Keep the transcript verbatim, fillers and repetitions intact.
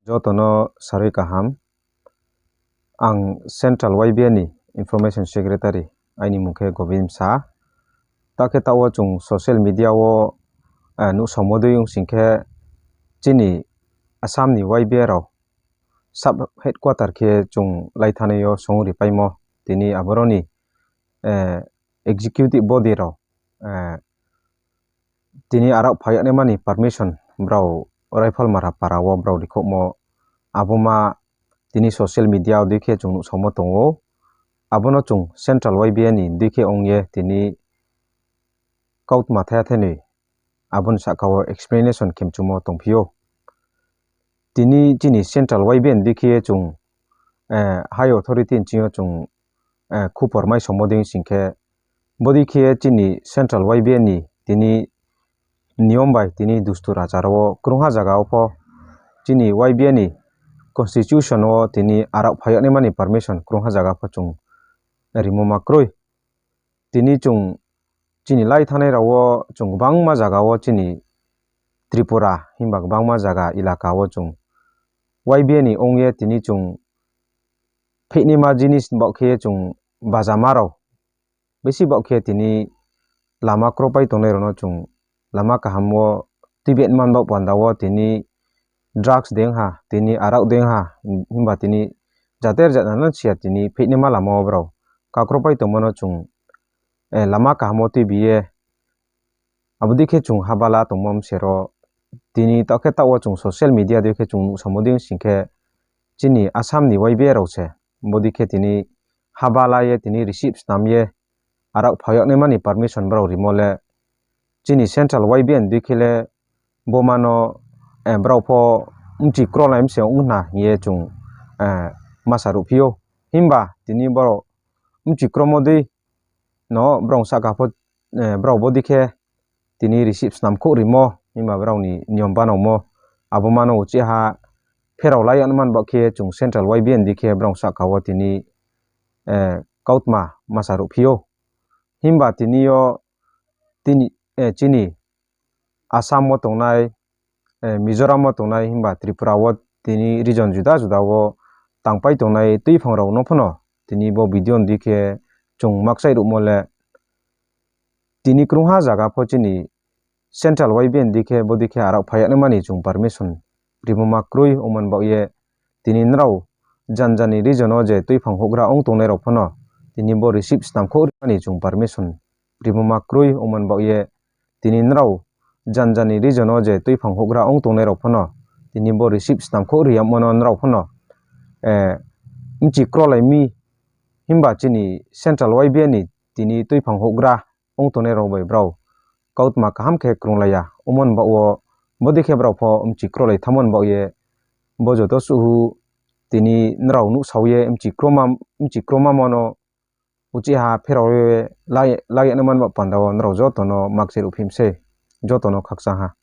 Joto no sarui kaham. Ang Central Y B A ni Information Secretary, aini mung khe Govind Sa. Ta khe taoh wo chung social media wo nuhsaomo dei ong sing khe chini Assam ni Y B A rao sub headquarter khe chung laithanai yo song ripaimo. Tini aboro ni executive body rao tini arao phai yagnaima ni permission brao Raiphalmara para wo brao rikhouhmo, abo ma tini social media wo dei khe chung nuhsaomo tong ou. Abo no chung Central Y B A ni dei khe ong ye tini kautma thaya thainoi abo ni sahka wo explanation khe mchumo tongphi ou. Tini chini Central Y B A ni dei khe ye chung high authority ni ching yo chung khupor mai somo dei sing khe, bodei khe chini Central Y B A ni tini niyom bai tini dustur achar wo krungha zaga wo pho chini Y B A ni constitution wo tini arao phai yagnaima ni permission krungha zaga pho chung rimo ma kroi. Tini chung chini laithanai rao wo chung gbangma zaga wo chini Tripura himba gbangma zaga elaka wo chung Y B A ni ong ye tini chung pheihnaima jinis baoh khe ye chung bajama rao besi baoh khe tini lama kropai tongnai rao no chung lama kaham wo tuibi man baoh panda wo tini drugs deng ha, tini arao deng ha, himba tini jater jat nana siya tini pheihnaima lama wo brao kakropai tongmo no chung lama kaham wo tuibi ye abo dei khe chung habala tongmo msero tini taoh khe taoh wo chung social media dei khe chung nuhsaomo dei sing khe chini Assam ni Y B A rao se bodei khe tini habala ye tini receipt snam ye arao phai yagnaima ni permission brao rimo le chini Central Y B A ni dei khe le bo ma no brao pho mchi krolai mse ong hna hing ye chung masa ruhphi ou. Himba tini brao mchi kromo dei no brao sahka pho brao bodei khe tini receipt snam khouh rimo, himba brao ni niyom banaomo abo ma no uchih ha pherao lai yagnaima ni baoh khe chung Central Y B A ni dei khe brao sahka wo tini kautma masa ruhphi ou. Himba tini yo chini Assam wo tongnai, Mizoram wo tongnai, himba Tripura wo tini region juda juda wo tangpai tongnai tuiphang rao no phano tini bo video ni dei khe chung makchai ruhmo le tini krungha zaga pho chini Central Y B A ni dei khe bodei khe arao phai yagnaima ni chung permission rimo ma kroi ongmo ni baoh ye tini nrao janja ni region wo je tuiphang houhgra ong tongnai rao phano tini bo receipt snam khouh rima ni chung permission rimo ma kroi ongmo ni baoh ye tini nrao janja ni region wo je tuiphang houhgra ong tongnai rao phano tini bo receipt snam khouh ri yagmo no nrao phano mchi krolai mi, himba chini Central Y B A ni tini tuiphang houhgra ong tongnai rao bai brao kautma kaham khe krunglai ya ongmo ni baoh wo bodei khe brao pho mchi krolai thanngmo ni baoh ye bo joto suhu tini nrao nuhsao ye mchi kromamo no uchih ha pherao ye lai yagnaima ni baoh panda wo nrao joto no makchai ruhphi mi sei. Joto no khakchang ha.